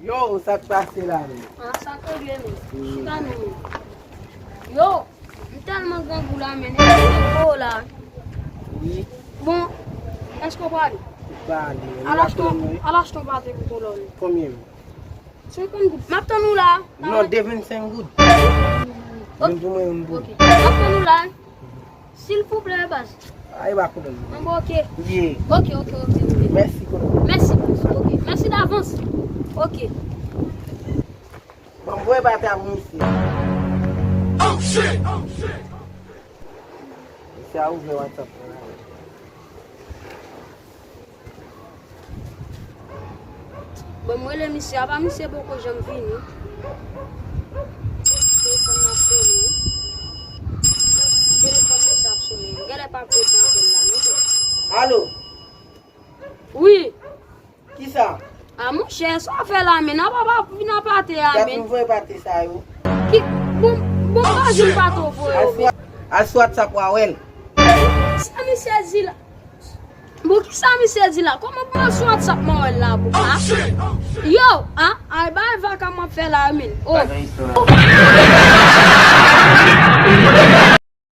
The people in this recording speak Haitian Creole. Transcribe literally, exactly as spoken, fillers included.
Yo, sa k pase la menm? Ah, sa k regle menm? Chita non menm. Yo, m tèlman grangou la menm, e gwo la. Wi. Bon, èske w prale? M prale. Al achte yon, al achte yon pate pou kolòn. Konbyen? Senkant goud. M ap tann ou la. Non, de vennsenk goud. Ok. Youn pou mwen, youn pou ou. Ok. M ap tann ou la. Silvouplè, baz. Ay, pa pwoblèm. An bon, ok. Ye. Ok, ok, ok, ok. Mèsi, kolòn. Mèsi, baz. Ok. Mèsi davans. Ok. Bon, voye pate a pou misye. Oh, shit! Oh, shit! Misye a ouvè WhatsApp mwen la. Bon, m rele misye, apa misye poko janm vini. Telefòn nan ap sone. Telefòn misye ap sone. Genlè p ap reponn apèl la, non. Alo? Wi. Kisa? A, monchè, sa w fè la, menm? Apa pa vin a pate a, menm? Dat nou voye pate sa yo. Ki, bon, bon, pa jwenn pate w voye yo, menm. Al sou WhatsApp w a wè l. Sa misye di la? Bon, kisa misye di la? Kòman pou mwen sou WhatsApp mwen wè l la, bon, a? Yo, a, ay, bay vaka m ap fè la, men. Oh.